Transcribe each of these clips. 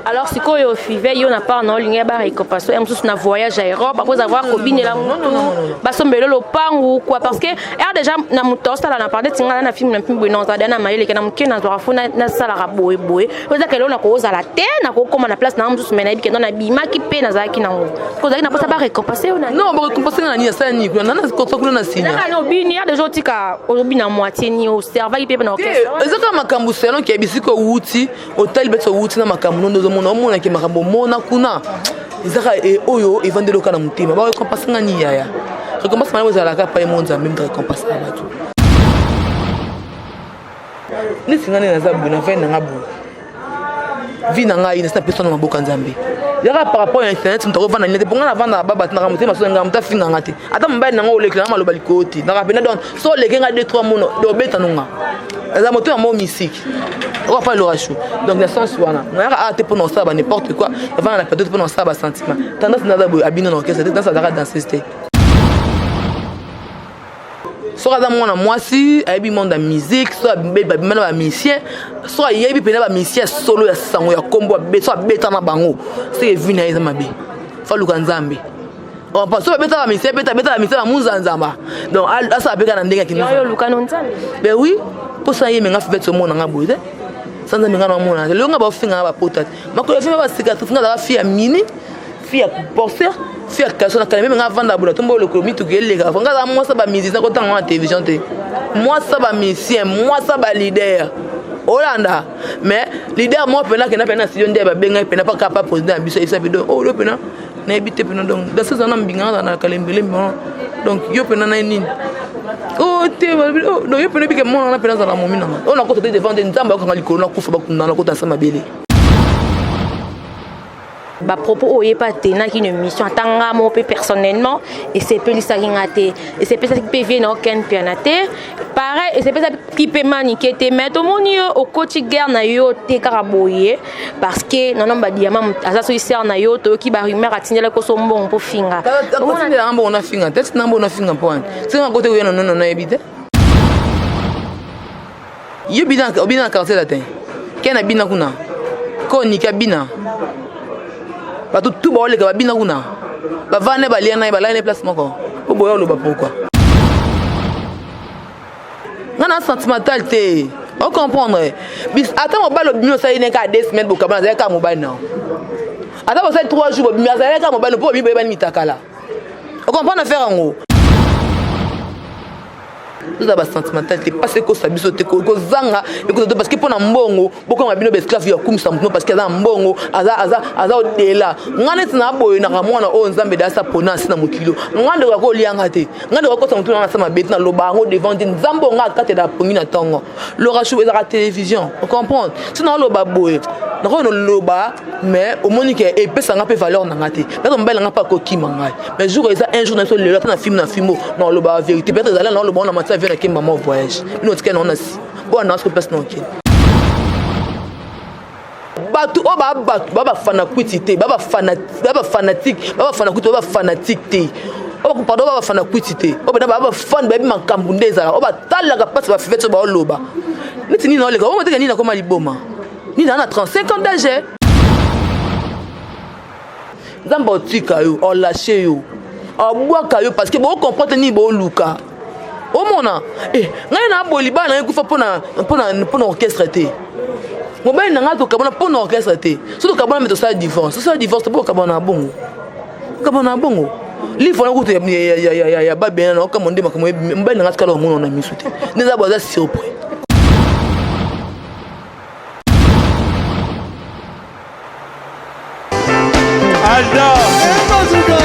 Alors sikoyo Five, yo na part na olingi ba récompense ya mosusu na voyage ya Europe après avoir kobinela mutu, basombela lopangu quoi, parce que er déjà na moto osala na parde tinga na film na film boye, nazala na mayele ke na moke nazwaka fo nasalaka boye boye, oyo ezaka eloko nakozala te, nakokóma na place na mosusu, mai nayebi ke no nabimaki mpe nazalaki nango, ozalaki na mposa ba récompense yo na Non, ba récompense nga na nini? Asala nini kuna? Nana kosa kuna na sinya. Ezaka obini ya déjà, otika obina moitié ni oservaki mpe na orchestre. Eza kaka makambo selon ke bisika owuti, otali beti owuti na makambo nondo ozomona, omonake makambo omona kuna ezaka oyo evandeli oka na motema. Ba récompense nga nini, yaya? Récompense malamu ezalaka pa ye mo Nzambe moto récompense na bato. Neti nga nde naza boye na vai nanga boye, vie na ngai nasi napesa na maboko ya Nzambe. Yaka par rapport ya internet, moto akovanda nini te, mpo nga navanda babato naka motema so nga moto afinganga te, ata mobali nanga olekela nga maloba likolo te, naka pena. Donc so oleke nga 2 3 mono obeta nonga, eza motema mo misiki okopa eloko chou. Donc na sens wana nayaka a te mpona kosala ba n'importe quoi, navanda na plateau te mpona kosala ba sentiment. Tendance naza boye, abino na orchestre te, tendance azalaka danseuse te. Soki aza mwana mwasi ayebi monde ya musique, so babima na ba musicien, so ayebi mpena ba musicien solo ya sango ya nkombo, so abeta na bango, seke vi na ye eza mabe, faluka Nzambe. So babeta ba musicien, beta beta ba musicien bamunzanzamba, donc asala mpe kaka na ndenge akino olukano Nzambe. Ben oui, mposa ye menga fivete omona nga boye te, sa Nzambe nga na omona te. Lelo nga baofinga nga bapota te, makolo ya fime basika finga, azaka fi ya mini, fi ya porter, fi ya kaso na kaleme nga avanda bola tombo lokolo mituka eleka. Nga aza mwasa ba musicien, kotanga na télévision te, mwasa ba musicien, mwasa ba leader olanda. Mais leader moko mpena akenda mpena na studio nde babengai mpena paka pa président ya biso ayebisa mpe donc oyo mpena nayebi te mpena. Donc danseuse wana mbinga aza na kalembelembe wana, donc yo mpena na ye nini o te, donc yo mpena ebike mwana wana mpena azala momi nanga oyo nakota te devant te, Nzambe akokanga likolo, nakufa, bakunda nakota nsa mabele. Ba propos oyo ye mpe atenaki na émission, ata nga moko mpe personnellement esepelisaki nga te, esepelisaki mpe vie na Oken Piana te, pareil esepelisaki mpe Manike te. Mais tomoni yo okoti guerre na yo te kaka boye, parce que nono badiama aza soki sere na yo, toyoki ba rumeur atindelaki koso mbongo mpo finga. Atindelanga mbongo nafinga te, atindelanga mbongo nafinga mpo wani singa kote koya nonono nayebi te. Yo bina, obina na Quartier Latin, ke na bina kuna ko nika bina, bato tu baoleka babina kuna, bavanda balia na ye, balali na place moko po boya oloba pourquoi nga na sentimental te. O comprendre, ata mobali obimi osali ne kaka 2 semaines bokabana, azali kaka mobali nao. Ata bosali 3 jours bobimi, azali kaka mobali, mpo obimi boyebani mitakala. O comprendre affaire yango, toza ba sentimental te, mpasi ekosa biso te, kozanga ekosa te, parce que mpo na mbongo bokoma bino ba esclave ya kumisa motu, parce que aza na mbongo, aza odela. Nga neti na boye naka mwana oyo Nzambe da asa pona asi na mokili, nga ndeko akolianga te, nga ndeko akosa motu nanga asa mabe te, naloba yango devant te. Nzambe onga akatela pongi na ntongo lorachou ezalaka télévision, o comprendre. So naoloba boye, nakoki noloba, mais omoni ke epesanga mpe valeur na nga te. Peut-être mobali nanga mpe akokima ngai, mais jour eza un jour na biso lelo, ata na film na film naoloba vérité. Peut-être ezali naoloba ngo na matia vie nake mama voyage, bino otikali nango na nsima bona na place na okende. Bato oyo baa bato baa bafana kwiti te, baa ba fanatique, baa bafana kwiti, baa ba fanatique te, pardon, baa bafana kwiti te, oyo bena baa ba fan, bayebi makambo nde ezala oyo batalaka mpasi bafivete oyo baoloba neti nini naoleka oyo mateka nini nakoma liboma nini naa na 35 ans d'âge. Nzambe otika yo, olâche yo, abwaka yo, parce que bo comprendre nini booluka. Omona ngai na boye, libala na ngai kufa mpona orchestre te, mobali na ngai tokabona mpona orchestre te. So tokabona, me tosala divorce, tosala divorce mpo okabona na bongo, okabona na bongo livre wana kutu ya babena na okama nde makambo. Mobali na ngai tikala omona na miso te, nde eza bo aza surpris. Alda. Bazooka.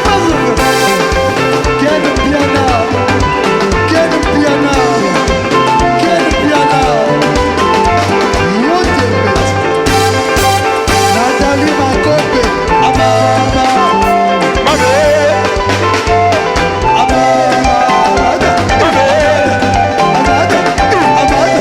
Bazooka. Ken Piana. Ken Piana. Ken Piana. Yote. Nathalie Makope. Amama. Mabe. Amama. Mabe. Amada. Amada.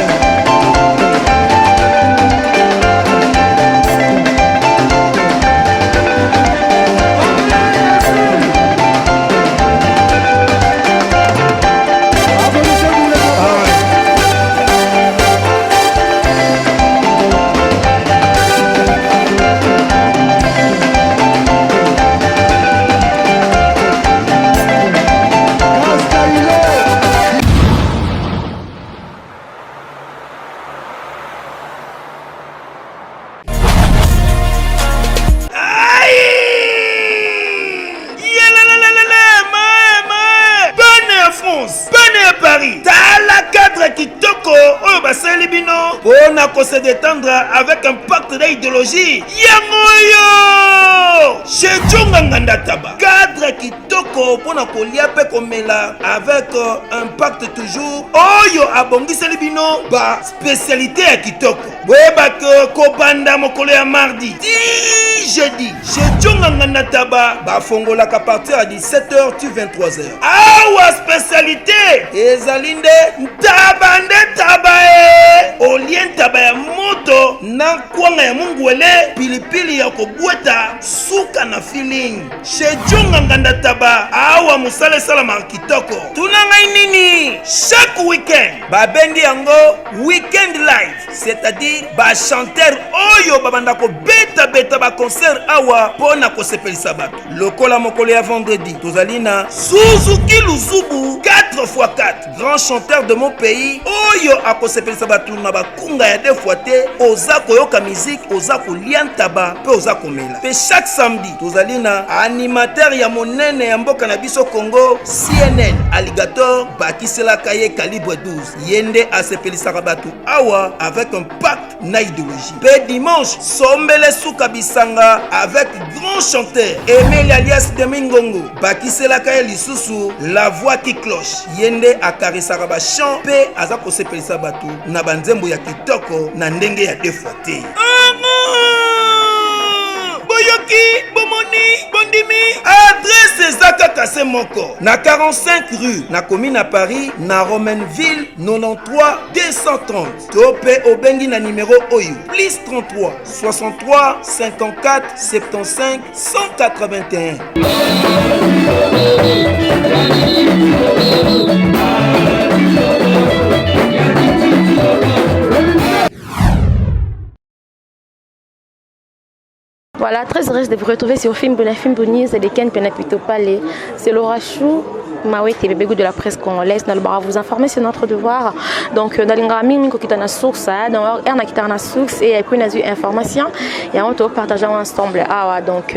bino mpo na ko se détendre avec impact na idéologie yango oyo chez Djonga Nganda Taba cadre kitoko mpo na kolia mpe komela avec impact toujours oyo abongiseli bino ba spécialité ya kitoko. Boyeba ke kobanda mokolo ya mardi ti jeudi, chez Djonga Nganda Taba bafongolaka partir ya 17h ti 23h. Awa spécialité ezali nde ntaba, nde taba e olie ntaba ya moto na kwanga ya mungwele, pilipili ya kobweta, suka na feeling. Chez Djonga Nganda Taba, awa mosala esalamaka kitoko. Tuna ngai nini? Chaque week-end babengi yango weekend live, c'est-à-dire bachanteur oyo babanda kobetabeta baconcert awa mpo na kosepelisa bato. Lokola mokolo ya vendredi, tozali na Suzuki Luzubu 4x4, grand chanteur de mon pays, oyo akosepelisa bato na bakunga ya deux fois te. Oza koyoka musique, oza kolia ntaba mpe oza komela. Mpe chaque samedi, tozali na animateur ya monene ya mboka na biso Congo, CNN Alligator, bakiselaka ye calibre 12. Ye nde asepelisaka bato awa avec impact na idéologie. Mpe dimanche, sombele suka bisanga avec grand chanteur Emeli alias Demingongo, bakiselaka ye lisusu la voix qui cloche. Ye nde akarisaka bachant mpe aza kosepelisa bato na banzembo ya kitoko na ndenge ya deux fois te. Boyoki, bomoni, bondimi, adresse eza kaka se moko, na 45 rue na commune na Paris, na Romainville, 93 230, to mpe obengi na nimero oyo: plus 33 63 54 75 181. Voilà, très heureuse de vous retrouver sur Film Bona Film News de Ken Penapito Palais. C'est Laura Chou. Mawete, bébé de la presse congolaise, nalobaka vous informer, c'est notre devoir. Donc nalingaka mingi kokita na source, donc r nakitaka na source et puis nazwi information yango, topartage ensemble awa. Donc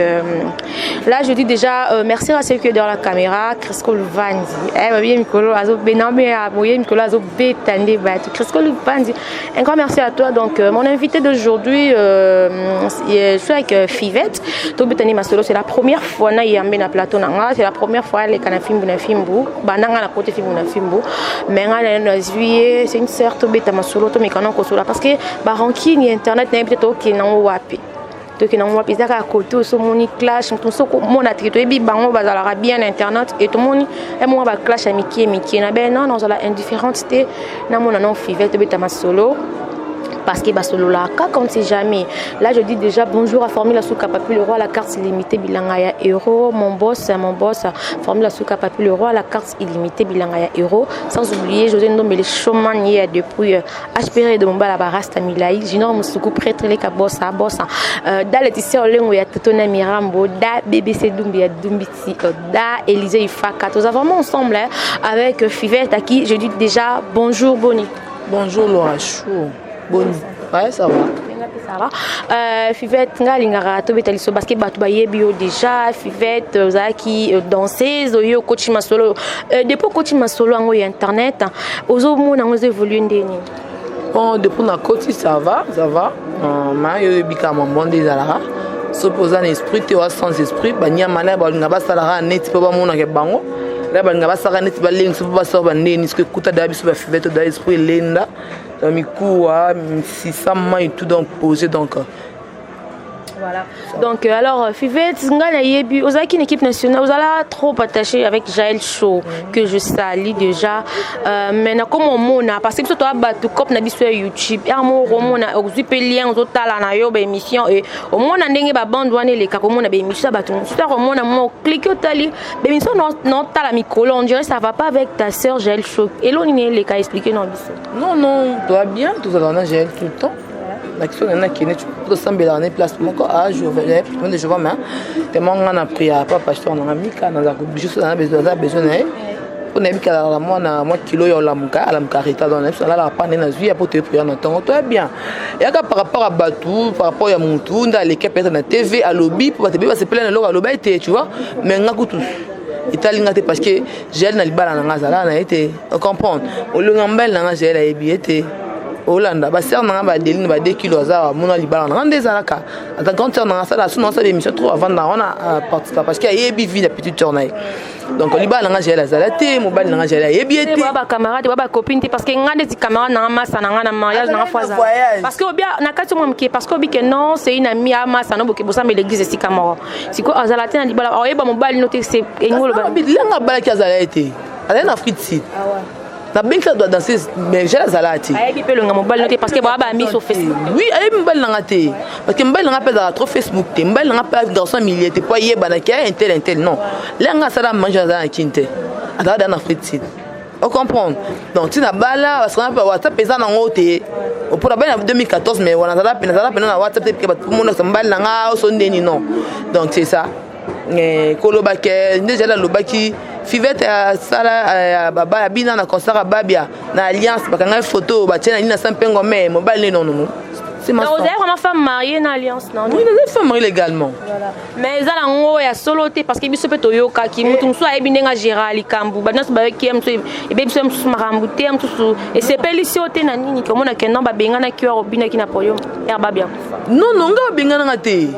là, je dis déjà merci à ceux qui est dans la caméra, Crisco Luvandi. Eh babiye mikolo azobena boye, mikolo azobeta nde bato. Crisco Luvandi, un grand merci à toi. Donc mon invité d'aujourd'hui, je suis avec Fivette, tobetani masolo. C'est la première fois na yambe na plateau na nga, c'est la première fois aleka na Fimbu na Fimbu. Bandanga na kote Fimbu na Fimbu, mais nga na nazwi ye, c'est une sœur. Tobeta masolo, tomekana kosola, parce que barankine ya internet, nayebi te tokende yango wapi, tokende yango wapi. Eza kaka kote osomoni clash, moto mosusu komona teke toyebi bango bazalaka bien na internet e tomoni emoko baclash ya mike mike na be. Non, nazala indifférente te. Namona non, Fivette, tobeta masolo, parce que basolola kaka, on ne sait jamais. Là, je dis déjà bonjour à Formule Souka Papi le roi, la carte illimitée, bilanga ya euro, mon boss, mon boss Formule Souka Papi le roi, la carte illimitée, bilanga ya euro. Sans oublier José Ndombele Showman hier depuis HPR de Mombala, Barasta Milai Junior Musuku, prêtre leka bossa bossa, da Laetitia Olengo ya Totona Mirambo, da BBC Dumbi ya Dumbiti, da Élisée Ifaka. Tous vraiment ensemble, hein, avec Fivette à qui je dis déjà bonjour. Boni? Bonjour Laura Chou. Boni? Ouais, ça va. Ça va. Fivette, nga alingaka tobeta liso parce que bato bayebi yo déjà. Fivette, ozalaki danseuse, oyo okoti masolo. Depuis okoti masolo yango ya internet, ozomona yango ezoévolue ndeni? Bon, depuis na koti, ça va, ça va. Ma yo oyebi kaka mambo nde ezalaka. Soki oza na esprit te, oza sans esprit, banyama na balinga basalaka neti mpo bamonaka bango la, balinga basalaka neti balengisa mpo basala bandeni. Soki ekuta daya biso bafivete, oda esprit elenda dans mikuwa misisa mai, tout donc posé, donc Voilà. Donc alors Fivette, nga nayebi ozalaki une équipe nationale, ozala trop attaché avec Jaël Show, que je salue déjà. Mais na comme omona, parce que biso toa bato cop na biso ya YouTube, ya mo omona ozwi pe lien, ozotala na yo ba émission et omona ndenge ba bande wana eleka, komona ba émission ya bato mosusu, komona mo clique, otali ba émission na otala mikolo, on dirait ça va pas avec ta sœur Jaël Show. Elo nini eleka? Expliquer na biso. Non, toa bien, tozalaka na Jaël tout le temps. Na kiso na nakende, tosambelaka na place moko de Jehova, mais tellement nga na prière pa pasteur nanga Mika, nazala obligé so naza besoin na ye mpo nayebi kalaka mwana mwa kilo ya olamuka, alamuka retard, donc nayebi so nalalaka pa nde nazwi ya mpo toye prière na ntongo. Toya bien, eyaka par rapport à bato, par rapport ya mutu nde aleki peut-être na TV, alobi mpo bato ebele basepela na eloko aloba ete, tu vois. Mais nga kutu etali nga te, parce que Jael na libala na nga azalaka na ye te, ocomprendre. Olonga mobali na nga, Jael ayebi ye te. Olanda basere nanga badeline ba 2 kilo aza amona libala nanga nde ezalaka aza grande sœur nanga asala so naosala émission trop avanda wana participa parce que ayebi vie ya petite sœur na ye. Donc libala nanga Jael azala te, mobali nanga Jael ayebi ye te. Bacamarade, ba bacopine te, parce que nga ndeti camarade nanga, masa nanga na mariage nanga fo aza, parce que obia na kati mwa moke, parce que obi ke non, c'est une amie amasa no boke bosamba l'église esika moko. Sikoyo azala te na libala, oyeba mobali no te, c'est engolo. Langa abalaki, azala ye te, azali na Afrique Sud. Nabengisa doit danser, mais Jael azala te. Ayebi mpe elonga mobali no te, parce que baa bami sur Facebook. Oui, ayebi mobali nanga te, parce que mobali nanga mpe azalaka trop Facebook te. Mobali nanga mpe garçon milieu te po ayebanaki aya intel intel, non. Langa asala mange, azala na Kini te, azala da na Afrique Sud, ocomprendre? Donc ntina bala, parce que mpe WhatsApp eza nango te mpona bali na 2014, mais wana nazala pena na WhatsApp te, pike bato monaka mobali nanga oso ndeni, non. Donc c'est ça. Koloba ke nde Jael alobaki Fivete asala baba abina na concert ya Babia na Alliance, bakangai photo, batie na nini na Sampengo, mais mobali nde, non, non, non. C'est ma ozali vraiment femme mariée na Alliance, non? Oui, nazali femme mariée légalement. Mais eza nango ya solo te, parce que biso mpe toyokaki motu mosusu ayebi ndenge agéra likambo. Bato nyonso bayoki ye mosusu ebebi biso, mosusu makambo te, mosusu esepelisi yo te na nini komona ke non, babenganaki yo obinaki na podium ya Babia. Non, non, nga babengananga te.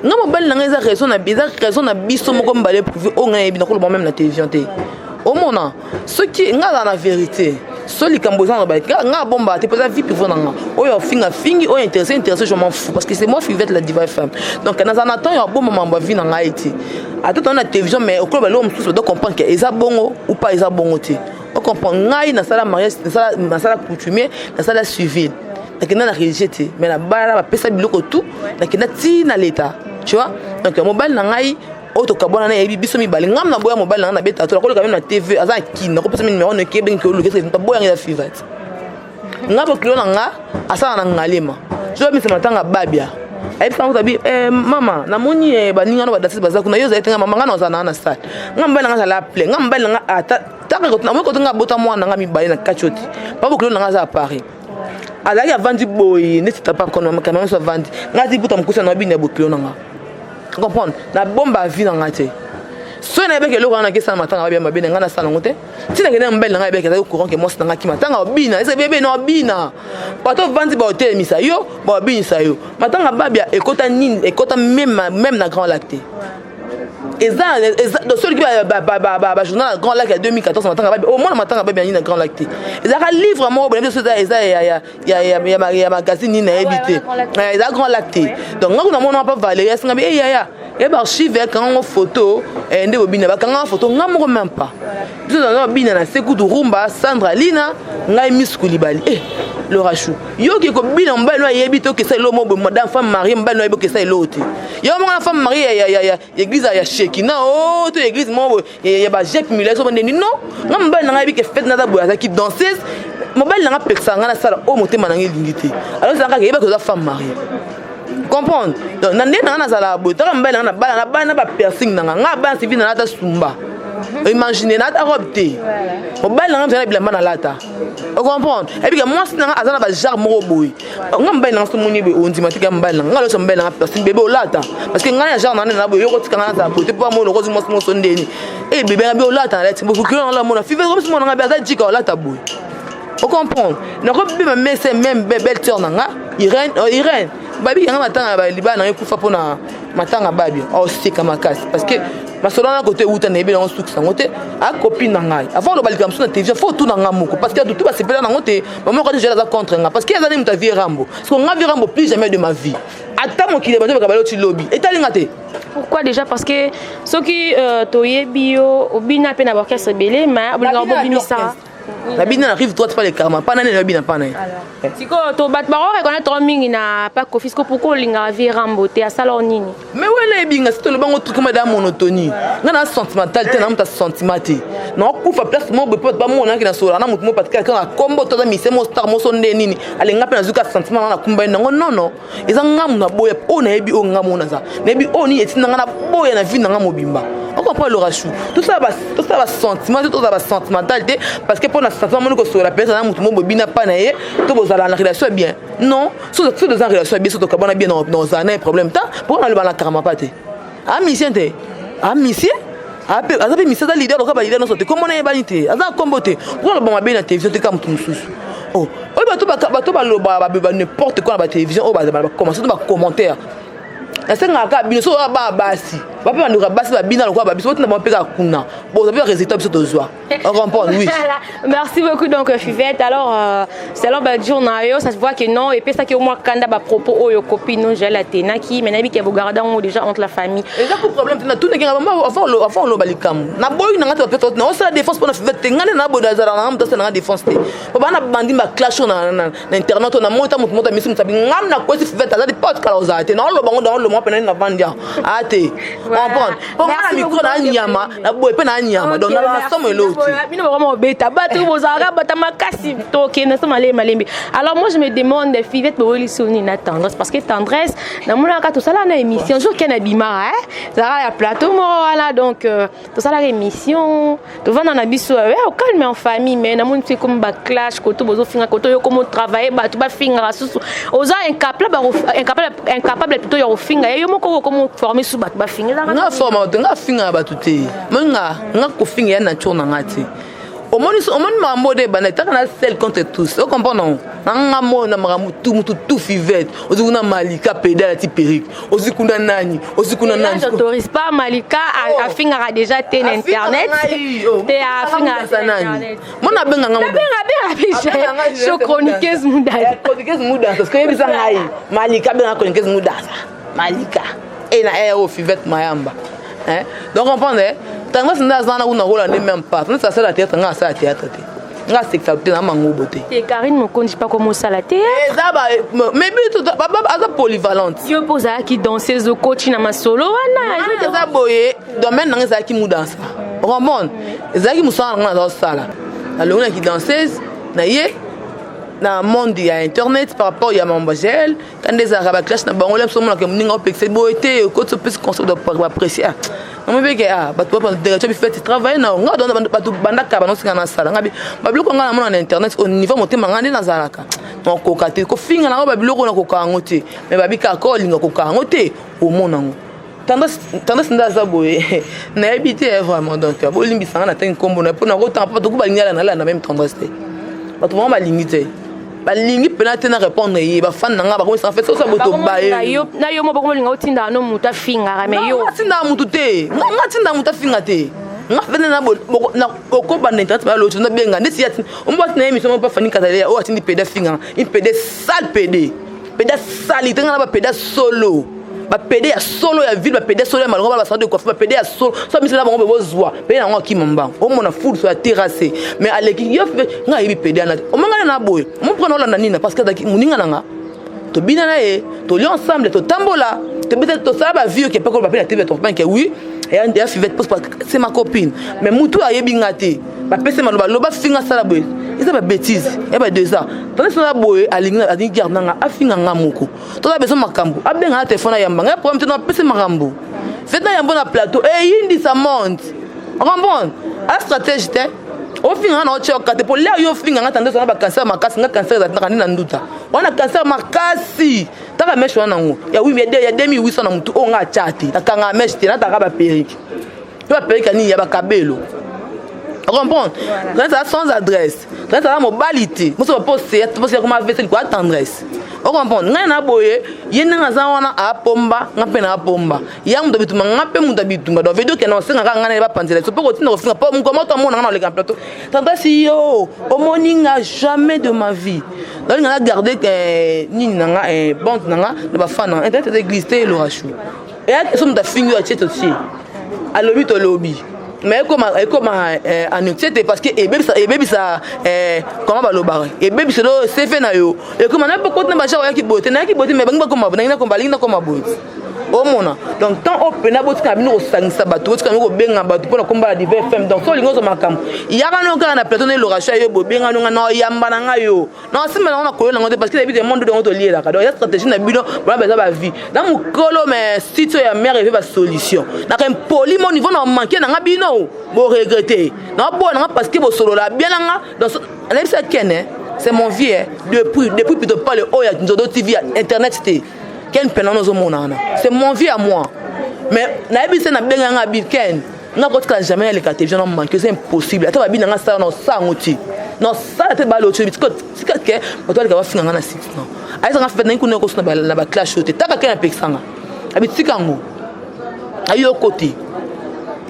Nga mobali na ngai eza raison na, eza raison na biso moko mibale privé oyo ngai yebi, nakoloba même na télévision te. Omona soki nga azala na vérité, so likambo eza na nga abombaka te, mpo eza vie privée na nga. Oyo afinga fingi, oyo intéressé intéressé, je m'en fous, parce que c'est moi Fivette la diva femme. Donc nazala na temps ya abomba mambo ya vie na ngai te. Ata tona na télévision, mais okoloba eloko mosusu, bado comprendre ke eza bongo ou pas, eza bongo te. Ocomprendre? Ngai nasala mariage, nasala coutumier, nasala civil, nakenda na religieux te, mais nabala, bapesa biloko tout, nakenda ti na l'état, tu vois? Donc mobali na ngai oyo tokabwana na yebi biso mibale. Ngam na boya mobali na ngai, nabeta to nakoleka même na TV, aza na Kini, nakopesa mi numéro noke ebengi oluka boyanga. Eza Fivete nga bokilo na nga asala na Ngalema, so babimisa matanga Babia, ayebisa ngo tabi: "Mama, namoni baninga no badanseuse baza kuna, yo ozali te." Nga mama nga na ozala na nga na sale. Nga mobali na nga azala plein, nga mobali na nga ata taka namoni kote nga abota mwana na nga mibale na kati oyo te. Pa bokilo na nga aza à Paris, azalaki avandi boye neti tapa kama nyonso avandi, nga ati puta mokusa na bino ya bokilo na nga. Comprendre? Nabomba vie na nga te. Soki nayebaki eloko wana nakesala matanga babia mabe na ngai, nasala yango te. Ntina kende na mobali na ngai, ayebaki, azali courant ke mwasi na ngai akima matanga obina, eza bebe na obina, bato ovandi baotelemisa yo, baobinisa yo. Matanga Babia ekota nini, ekota même na Grand Lac te. Eza soki bajournal ya Grand Lac ya 2014, matanga Babia, omona matanga Babia nini na Grand Lac te. Ezalaka livre moko boye biso, eza ya magazine nini, nayebi te, eza Grand Lac te. Donc nga kuna mona pa Valérie asinga bi eyaya ye baarchive, ekanga photo nde bobina, bakanga photo nga moko, même pas biso naza babina na se kutu rumba. Sandra Lina, ngai Miss Kulibali e Lorachou, yoki kobina, mobali no ayebi te okesa eloko mo. Madame femme mariée, mobali no ayebi okesa eloko te. Yo moko na femme mariée ya église ya Shekina o to église moko ya bajep mila so ndeni. Non, nga mobali na ngai ayebi ke fête naza boye, azalaki danseuse. Mobali na nga apekisaka ngai nasala oyo motema na ngai elingi te. Alors ezalaka kaka yebaki oza femme mariée, comprendre? Donc na nde na nga nazala boye, taka mobali na nga nabala, nabala na bapiercing na nga, nga bana civile, nalata sumba, imagine, nalata robe te. Mobali na nga mzala bilamba nalata, ocomprendre? Ebika mwasi na nga aza na bagenre moko boye. Nga mobali na nga somoni boye, ondima tika mobali na nga, nga losa mobali na nga piercing, bebe olata, parce que ngai na genre na nde na boye, yoko tika nga nazala boye te, mpo amona okozi mwasi moso ndeni e bebe nga bi olata, nalati bokokilo na nga, mona five komisi mona nga bi aza jika olata boye, ocomprendre? Nakobima mese même belle sœur na nga Irène, Irène babi yanga matanga libala na nga ekufa mpona matanga Babia, aoseka makasi, parce que masolo wana kote euta, nayebi yango sukisa yango te. Akopi na ngai avant oloba likambo mosusu na télévision, faut otuna nga moko, parce que tutu basepela nango te. Bamoko te, aza contre nga parce que aza nde moto avie Rambo. Parce que nga vie Rambo, plus jamais de ma vie. Ata mokili bato baka baloti lobi, etali nga te. Pourquoi déjà? Parce que soki toyebi yo, obina mpe na baorchestre ebele, mais olingaka bobimisa. Nabina na rive droite, pa le karma pa nani, nabina pa na ye. Sikoyo to bato bako reconnaître mingi na pa Kofi. Siko pourquoi olingaka vie Rambo te? Asala o nini? Mais wana ebinga si tolobango truc ma da monotonie. Nga na sentimental te, na moto sentiment te. Nakokufa place moko boye mpo bato bamonaki na sola na motu moko patike na kombo to aza mise mo star moso nde nini alinga mpe nazwika sentiment nga nakumba ye nango. Nono, eza ngamu na boya oyo nayebi, oyo ngamu oyo naza nayebi oyo nini etinda nga na boya na vie na nga mobimba. Ocomprend, Lorachou? Tosala basentiment te, tozala basentimental te, parce que mpo na sentiment moni kosola peut-être na motu mo bobina pa na ye to bozala na relation ya bien. Non, so toza na relation ya bien, so tokabwana bien, nozala na ye problème ta mpo naloba na karama pa te. Amisien te, amisien aza mpe misi, aza leader lokola baleader nyonso te. Kombo na yebani te, aza na kombo te. Mpo naloba mabe na télévision te, ka motu mosusu. Oh, oyo bato bato balobaka ba n'importe quoi na batélévision, oyo bacommence to bacommentaire. Nasengaka kaka bino, soki oya bana basi, bape bandoka basi babina lokola babiso, botinda bango mpe kaka kuna, bozwa mpe baresultat biso tozwa. On comprend, oui. Voilà. Merci beaucoup donc Fivette. Alors selon ba jour na yo, ça se voit que non et puis ça qui au moins kanda ba propos oyo copine no Jael atenaki, mais nayebi ke bogarda ngo déjà entre la famille. Eza ku problème te. Natunaki nga avant oloba likambo, naboyi nanga te. Bapeto naosala défense mpona Fivette te. Nga nde naboyi, nazala nanga moto asala nanga défense te, po bana bandi baclash oyo na internet oyo. Namoi ta moto moto amisi moto abi ngam nakwesi Fivette aza te po atikala kozala te. Naoloba ngo, naoloba ngo pena navandi awa aa te comprendre, po nga na micro na nyama, naboye mpe na nyama, donc nalala somo elo te. Bino vraiment obeta bato, bozalaka bata makasi. Tokende so malembe malembe. Alors moi je me demande, Fivette, boweli soni na Tendresse, parce que Tendresse namonaka tosala na émission jour ken abimaka, ezalaka ya plateau moko wana. Donc tosalaka émission, tovanda na biso au calme en famille, mais namoni so ekomi baclash koto bozofinga koto yo komo travaille, bato bafingaka susu, oza incapable, incapable plutôt ya kofinga ye yo moko, okomo forme susu bato bafinga. Nga forma bato, nga afingaka bato te. Mo nga kofinga ya nature na nga te. Omoni, omoni makambo oyo ebanda etaka na seul contre tous, ocomprendre? Na nga mo na makambo tu mutu tu Fivette ozi kuna, Malika pédale ati perruque, ozi kuna nani, ozi kuna nani. J'autorise pas Malika. Oh. Afingaka déjà te na internet te, afingaka. Nani mo nabenganga? Nabenga benga biso chroniqueuse Mudasa. Chroniqueuse Mudasa, parce que oyebisa ngai Malika abengaka chroniqueuse Mudasa. Malika e na e oyo Fivette Mayamba. Hein? Donc comprendre, Tendresse nde aza wana kuna kola nde même pas. Tendresse asala théâtre, nga asala théâtre te, nga asekisa te na mangobo te. Te, Karine Mokonzi pa komosala te. Eza ba mais biso aza polyvalente. Yo mpo ozalaki danseuse, okoti na masolo wana. Eza boye, domaine nanga ezalaki mudansa, comprendre? Ezalaki mosala nanga, naza kosala, nalongi naki danseuse na ye na monde ya internet par rapport ya mambo gel. Kanda ezalaka baclash na bango, biso omonaka moninga opekisa boye te, okoti opesi conseil baapprécie. Ah, namobeke, ah, bato direction bifete travaille na nga, bato bandaka banosinga nasala nga babiloko. Nga namona na internet au niveau motema nga nde nazalaka nakoka te kofinga nango babiloko, nakoka yango te. Mais babika ko olinga koka yango te, omona yango. Tendresse nde aza boye, nayebi te vraiment. Donc bolimbisanga na ntangi nkombo na mpona kotanga mpo bato balingi alanda alanda même Tendresse te. Bato vraiment balingi te, balingi mpena te na répondre ye. Bafani na nga bakomisa fait sosa boto baye. Na yo mo bakomolinga otindaka no moto afingaka, mais yo nga tindaka mutu te, nga tindaka mutu afinga te. Nga fene na okobanda internet baloti nabenga ndeti ya omo bati na émission moko bafani kazalea oyo atindi pédé afingaka, une pédé sale, pédé, pédé sale te. Nga na bapédé solo, bapédé ya solo ya ville, bapédé solo ya malongo, bana basalon de coiffure, bapédé ya solo so misala bango bozwa pédé nango akima mbango, omona fulu so ya terrasse. Mais aleki yo, nga ayebi pédé ana te. Omongana na boye omo mpona olanda nini? Parce que azalaki moninga na nga, tobina na ye, tolia ensemble, totambola, tobeta, tosala bavie oke mpe koloba mpe na TV topenke. Oui, ya Fivette, parce que c'est ma copine. Mais mutu ayebi nga te, bapesi maloba, loba finga, sala boye, eza babêtise ya ba 2 ans. Tandis na boye alingi, alingi garde nanga, afinga nga moko. Toza besoin makambo, abenga na telefone, ayamba ngai, problème te, na apesi makambo fete na yambo na plateau eyindisa monde, comprendre? A stratège te, ofinga nga na otya oka te, po lea yo ofinga nga. Tandis wana bacancer makasi, nga cancer ezalaka nde na nduta wana, cancer makasi. Taka mèche wana nango ya 2800 na motu oyo nga atya te. Nakanga mèche te, nataka baperruque mpe baperruque ya nini ya bakabelo, comprendre? Tendresse aza sans adresse, Tendresse aza mobali te. Moso bapose pose koma avese likolo ya Tendresse, ocomprendre? Ngai na boye, ye ndenge aza wana apomba nga mpe na apomba ya moto abitumba, nga mpe moto abitumba. Donc veut dire que na osengaka ngai na bapanzela so mpo kotinda kofinga, mpo mokolo moto amona nga na oleka na plateau. Tendresse, yo omoni nga jamais de ma vie nalinga na garde nini na nga, bande na nga na bafan na nga. Internet eza église te, elorachou eya so moto afingi oyo atie, totie, alobi, tolobi, mais ekoma anotie te, parce que ebebisa comment balobaka, ebebisa lo CV na yo. Ekoma na pokoti na bagenre oyaki boye te, nayaki boye te, mais bangi bakoma, nangi nakoma, balingi nakoma boye te, omona. Donc tant oyo mpena botika bino kosangisa bato, botika bino kobenga bato mpona kombala Diva FM. Donc so olingi ozwa makambo, yaka no kaka na plateau na elokasha yo, bobenga no nga na oyamba na ngai yo na nsima nango, na koyo nango te, parce que nayebi ke monde yango tolielaka. Donc eza stratégie na bino bona baza bavie na mokolo, mais site oyo ya mare eve basolution naka impoli mo niveau na manke nanga, bino boregrete naboya nanga, parce que bosolola bien nanga. Donc nayebisa Kene, c'est mon vieux depuis plutôt pas le oyo ya Nzodo TV ya internet te. Ken mpena wana ozomona wana, c'est mon vieux à moi. Mais nayebi se nabenganga bi Ken. Nga kotikala jamais naleka télévision na manque, c'est impossible. Ata babi na nga sala, na osala yango te, na osala te. Balo otie tika ke bato baleka bafinga nga na site. Non, ayesanga fete nangi kuna ekoso na baclash oyo te. Taka ke napekisanga, abi tika yango, ayoko te.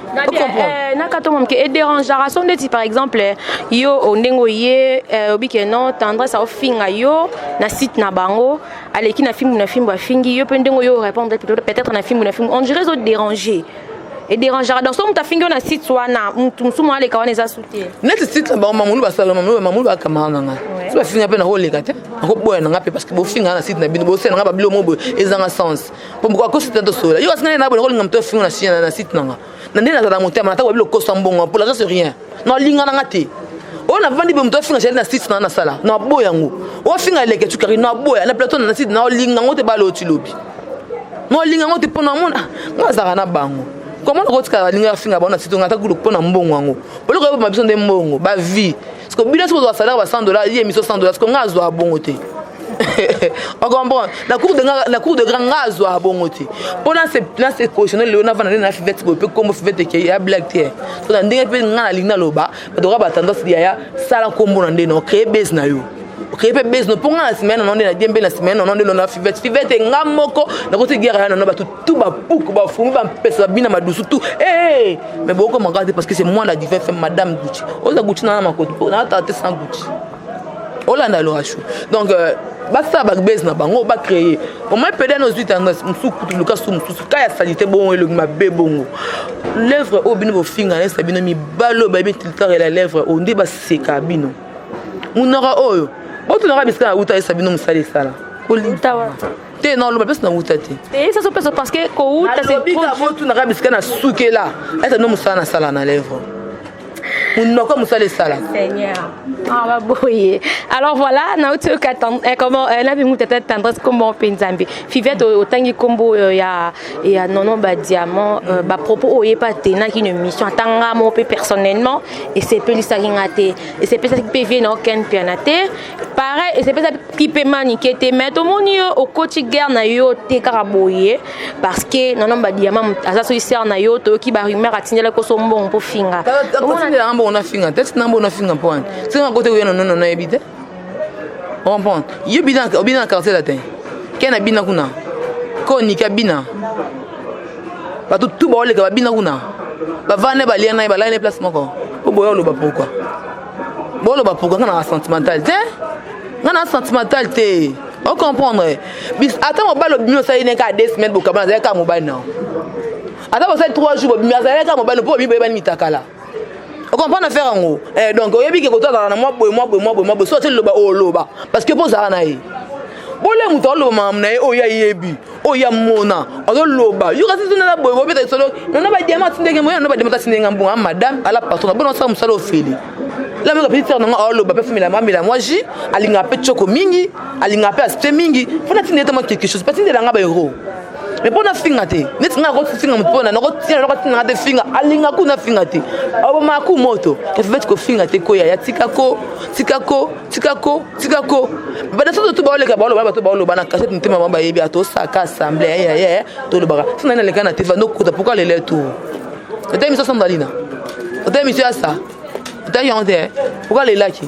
Nakata moke, edérangeaka so ndeti par exemple yo ndenge oye obike non, Tendresse aofinga yo na site na bango, aleki na fimbu na fimbu, afingi yo mpe, ndenge oyo répondre peut-être na fimbu na fimbu, on dirait ezodéranger, edérangeaka. Donc so moto afingi yo na site wana, motu mosusu mo aleka wana, eza su te. Neti site na bango, mamulu basala, mamulu bakamara na ngai, so bafinga mpe nakoleka te, nakoboya na ngai mpe, parce que bofinga na site na bino, bosala na ngai babilo mo boye ezanga sens. Po akosite tosola yo, asinga na boye, nakolinga moto afinga na site na nga na nde nazala motema natako babilo kosa mbongo pour l'argent, c'est rien. Nalinga nanga te oyo navandi boye, moto afinga jali na site na nasala, naboya yango. Oyo afinga eleke cukari, naboya na plateau na site, naolinga yango te. Bala oti lobi, naolinga yango te, mpo namona nga azalaka na bango. Comment nakotikala balinga afinga bango na site nga ata kudu mpo na mbongo yango? Boloko oyeboma biso nde mbongo bavie, parce que bino soki ozwa salaire ba 100 $, ye émission 100 $, parce que nga azwa bongo te. Ocomprendre? Na cour de grand, nga azwa bongo te, mpo na se cautionne. Lelo navanda nde na Fivete boye, mpe kombo Fivete eke ya blague te. So na ndenge mpe nga nalingi naloba, bato kaka batendance yaya sala nkombo na nde na ocrée base na yo, ocrée mpe base no, mpo nga na nsima ya nono nde na die mpe na nsima ya nono nde na Fivete. Fivete nga moko nakoti guerre ya nono, bato tu bapuku bafumi bampesa babina madusu tu eh mais bokomaka te, parce que c'est moi la divin femme, madame Gucci. Oza Gucci na makoto natala te sans Gucci. Olanda Lorachou. Donc basala babase na bango, bacréer au moins pede na ozwi Tendresse mosusu kutu luka su mosusu ka ya salite bongo, elongi mabe bongo, lèvre oyo bino bofinga nayesa bino mibale oyo bayebi tiltarela lèvre oyo nde baseka bino monoko oyo botunaka bisika na wuta. Ayesa bino mosala esala te, na oloba mpesi na wuta te. Parce que kouta botunaka bisika na sukela, ayesa bino mosala nasala na lèvre, monoko mosala esala. Seigneur, ah baboye. Alors voilà, nauti oyoka comment nabi mutu ata Tendresse kombo mpe Nzambe. Fivette, otangi kombo ya Nono Badiamant, bapropos oyo oyepa tenaki une émission, atanga mo mpe personnellement esepelisaki nga te, esepelisaki mpe vie na okende mpiana te, pareil esepesaki mpe manike te. Mais tomoni yo okoti guerre na yo te kaka boye, parce que Nono Badiamant aza soki sere na yo, toyoki barumeur atindelaki koso mbongo mpo finga. Atindelanga mbongo nafinga te, atindelanga mbongo nafinga mpo wana singa kote koya nono nayebi te. Comprendre yo obina na Quartier Latin, ke na bina kuna koniki abina, bato tu baoleka babina kuna, bavanda balia na ye, balali na place moko. Po boya oloba pourquoi, boloba pourquoi? Nga na sentimental te, nga na sentimental te. Ocomprendre? Ata mobali obimi, osali ne kaka 2 semaines, bokabana, azali kaka mobali nao. Ata bosali 3 jours, bobimi, azali kaka mobali, mpo bobimi boyebani mitakala. Ocomprendre affaire yango? Donc oyebi ke koto azalaka na mwa boye, mwa boye, mwa boye, mwa boye, so ati liloba oloba, parce que mpo ozalaka na ye bole, moto aloba makambo na ye oyo ayebi, oyo amona, azoloba. Yo kasi tuna na boye, bobeta lisolo Nono Badiama atindenge moya, Nono Badiama atindenge mbongo. Madame ala patron bona osala mosala ofele la meka petite sœur nango aoloba mpe fumela amela mwa jus, alingaka mpe tioko mingi, alingaka mpe aspect mingi, mpona tindela te mwa quelque chose, batindelanga baeuro, mais mpo nafinga te. Neti nga nakofinga moto mpona nakotina, nakotinanga te. Finga alinga ku nafinga te, abomaka ku moto efeti kofinga te. Koya ya tika ko, tika ko, tika ko, tika ko. Bada soso tu baoleka, baoloba, bato baoloba na kasete motema bango bayebi atosaka assemblée yeye tolobaka so nani aleka na te nokota. Pourquoi lelo tour ota émission sandalina, ota émission ya sa, otaki yango te? Pourquoi lelaki?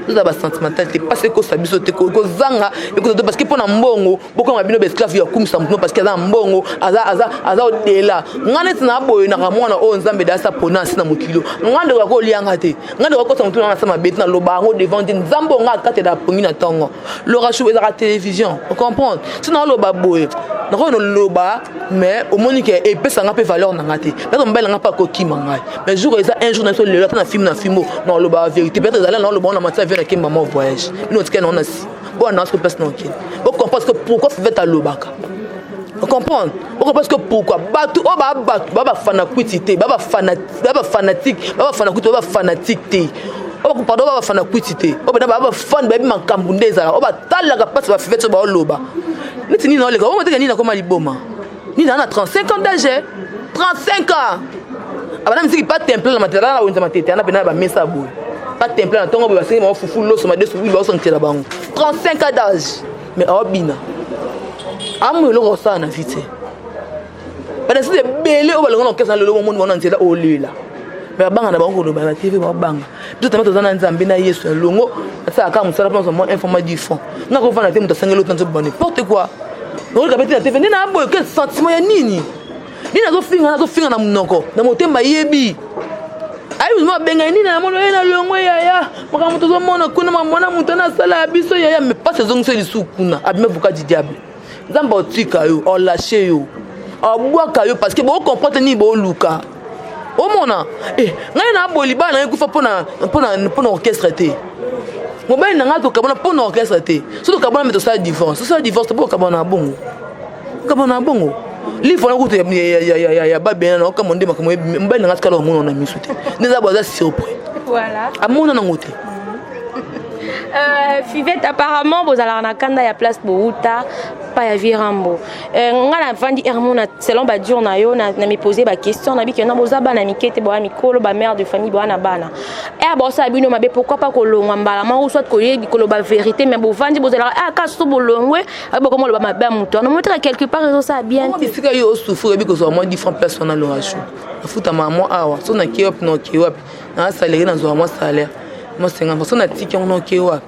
Toza basentimental te, mpasi ekosa biso te, kozanga ekosa te, parce que mpo na mbongo bokanga bino baesclave ya kumisa motu, parce que aza na mbongo, aza odela. Nga neti na boye naka mwana oyo Nzambe da asa pona asi na mokili. Nga ndeko akolianga te, nga ndeko akosa motu nanga asa mabe te. Naloba yango devant te, Nzambe onga akatela pongi na ntongo. Lorachou ezalaka télévision, ocomprendre? So naoloba boye, nakoki noloba, mais omoni ke epesanga mpe valeur na nga te. Peut-être mobali nanga mpe akokima ngai, mais jour eza un jour na biso lelo, ata na film na film naoloba vérité. Peut-être ezali naoloba ngo na matia vie nake mama voyage, bino otikali nango na nsima bona na place na okende. Bocomprendre que pourquoi Fivete alobaka, ocomprendre? Bocomprendre que pourquoi bato oyo baa bato baa bafana kwiti te, baa bafanatique, baa bafana kwiti, baa bafanatique te, pardon, baa bafana kwiti te, oyo bena baa bafane, bayebi makambo nde ezalaka, oyo batalaka mpasi baFivete oyo baoloba neti nini naoleka oyo mateka nini nakoma liboma nini. Naa na 35 ans d'âge, 35 ans abana misiki pa temple na matete, na wenza matete ana pena bamesa ya boye pa temple na ntongo boye, basengi bango fufu, loso, madesu, wili, baosangitela bango. 35 ans d'âge, mais aobina amu eloko kosala na vie te. Badanseuse ebele oyo balonga na orchestre na lelo, omoni bango na nzela olela, me babanga na bango koloba na TV, babanga. Biso tama toza na Nzambe na Yesu ya longo, asalaka kaka mosala mpona mwa informa du fond. Nga kovanda te, moto asangeli ota nzoba, n'importe quoi. Nakoleka pe te na TV nde na boye. Quel sentiment ya nini? Nini azofinga? Azofinga na monoko, na motema yebi ayi mo abengai nini. Namoni oye na longo yaya, makambo tozomona kuna, mamona moto ana asala ya biso yaya, mais pasi ezongisa lisusu kuna. Abima avocat du diable. Nzambe otika yo, olâche yo, abwaka yo, parce que bocomprendre nini booluka. Omona eh, ngai na boye, libala na ngai ekufa mpona orchestre te. Mobali na ngai tokabona mpona orchestre te. So tokabona, me tosala divorce, tosala divorce mpo okabona na bongo, okabona na bongo. Livre wana kutu ya babena na okama nde makambo. Mobali na ngai tikala omona na miso te, nde eza bo aza surpris, amona nango te. Fivette, apparemment bozalaka na kanda ya place bouta pa ya vieux Rambo. Nga navandi hermona, selon badire na yo, na mipose baquestion na bikena. Boza bana mike te, boya mikolo, bamère de famille, boya na bana. Ere baosala bino mabe, pourquoi pas kolongwa mbala moko, soit koyebi koloba vérité? Mais bovandi, bozalaka aka so bolongwe, bokoma oloba mabe ya moto wana, motaka quelque part ezosala bien te. Bisika yo osouffrir, oyebi kozwa mwa différent place wana. Lorasho afutama mwa awa, so nake wapi, na oke wapi, na salaire, nazwaka mwa salaire mwa 50. So natiki yango, na oke wapi?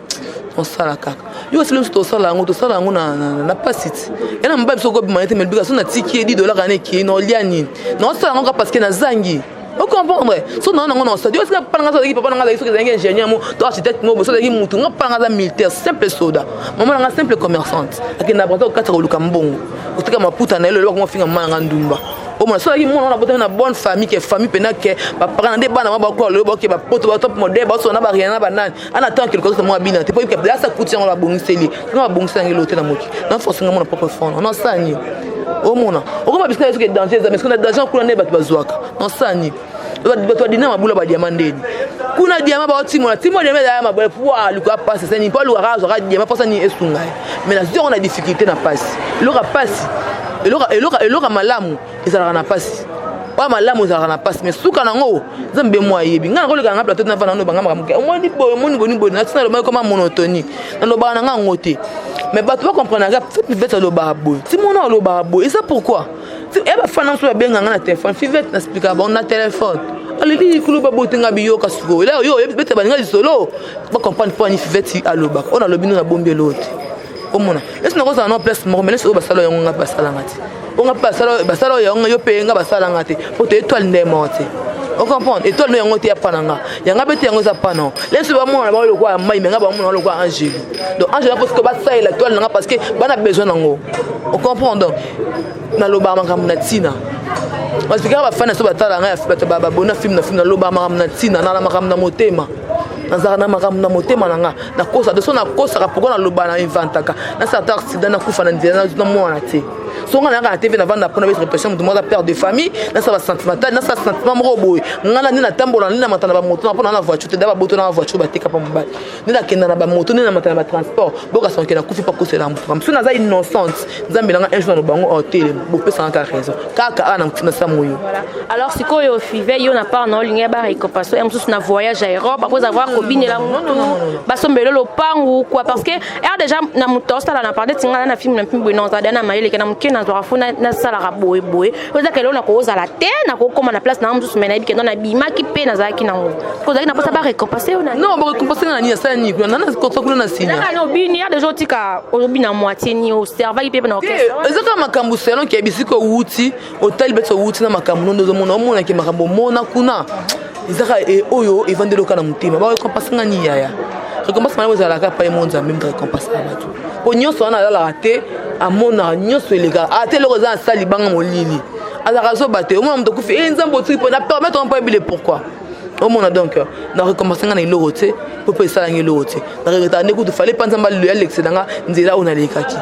Tosala kaka yo osili biso, tosala yango, tosala yango na pasi ti ya na mobali biso okobima ye te. Melobika so natiki ye 10 dollar ana ekei na olia nini? Naosala yango kaka parce que nazangi. Ocomprendre? So naa nango na osadi osika papa nanga, so azalaki papa nanga, azalaki soki ezalaki ingénieur mo to architecte mo, so azalaki mutu. Nga papa nanga aza militaire, simple soda. Mama nanga simple commerçante, akende na Braza kokatisa, koluka mbongo, koteka maputa na ye. Lelo bakoma finga mama nanga ndumba. Omona so azalaki mwana wana, abotami na bonne famille, ke famille mpena ke baparent na nde bana mwa bakola lelo, baoke bapoto, batop modèle, baosona na bariana na banani ana ntango keloko azota mwa bina te, po asa kuti yango babongiseli nga, babongisi yango elo te na moki na force nga mona propre fond nasala nini? Omona okoma bisika soki danger eza, mais soki na danger kuna nde bato bazwaka, nasala nini? Bato badina mabula badiama ndeni kuna, diama baotimola timo, diama ezala mabula po aluka pasi asani, mpo alukaka azwaka diama mposa nini esunga ye. Mais nazwi yango na difficulté, na pasi. Eloka pasi, eloka malamu ezalaka na pasi, oyo malamu ezalaka na pasi, mais suka nango Nzambe mwa ayebi. Ngai nakoleka nga plateau, navanda nano banga makambo omoni boye, omoni boni boye, natina lobaki koma monotonie, nalobaka na nga yango te. Mais bato bacomprenaka Fivette alobaka boye, ti mona alobaka boye, eza pourquoi ya bafana mosusu babenganga na telefone. Fivette naexpliquaka bango na telefone, aleli likolo babotenga biyoka sikoyo yo bete baninga lisolo, bacomprendre mpo ani Fivette alobaka oyo nalobi no nabombi eloo te. Omona esi nakozala na place moko, mais lesi oyo basala yango, nga mpe basalanga te. Onga mpe basala oyo yango, yo mpe nga basalanga te, po to étoile nde moko te. Ocomprendre? Étoile no yango te ya pa na nga, yanga mpe te, yango eza pa na lesi. Bamona bango lokola mai, me nga bamona lokola angelu. Donc angelu mpo sikoyo basalela étoile na nga, parce que bana besoin nango. Ocomprendre? Donc nalobaka makambo na ntina, parce que kaka bafani so batala ngai, bato babona film na film. Nalobaka makambo na ntina, nala makambo na motema, nazalaka na makambo na motema na nga, nakosa te. So nakosaka, pourquoi naloba? Na inventaka, nasala ta accident, nakufa na nzela na mwana te. So nga nayaka na TV, navanda mpona besa répression. Moto moko aza père de famille, nasala basentimental, nasala sentiment moko boye. Nga na nde natambola, nde namata na bamoto na mpona na voiture te, da baboto na voiture bateka mpa mobali, nde nakenda na bamoto, nde namata na batransport. Bokasa ke nakufi mpa kosela moto mosu. Naza innocente. Nzambe nanga, un jour naloba yango otelema, bopesanga kaka raison kaka awa na sa moyo. Alors sikoyo Five, yo na part na olingi barécompense ya mosusu na voyage ya Europe, après avoir kobinela motu, basombela lopangu quoi? Parce que ere déjà na moto osala na part neti nga na film na mpi boye, nazala na mayeleke na moke, nazwaka fo nasalaka boye boye. Oyo ezaka eloko nakozala te, nakokóma na place nanga mosusu, mai nayebi kendo nabimaki mpe nazalaki nango. Kozalaki na mposa barécompense yo na Non, barécompense nga na nini? Asala nini kuna? Nana kosa kuna na sinya. Ezaka obini ya déjà, otika obina moitié ni oservaki mpe na orchestre. Eza kaka makambo selon ke bisika owuti, otali beti owuti na makambo nondo ozomona, omonake makambo omona kuna ezaka oyo evandeli oka na motema. Barécompense nga nini yaya? Récompense malamu ezalaka pa ye mo Nzambe moto récompense na bato, po nyonso wana alalaka te, amonaka nyonso elekaka ate. Eloko eza na sali libanga molili, azalaka zoba te. Omona moto akufi, e Nzambe otiki mpo na permettre mpo yebile pourquoi omona. Donc na récompense nga na eloko te, mpo esalanga eloko te. Na regrettaka nde kutu fale mpa Nzambe alekisela nga nzela oyo nalekaki.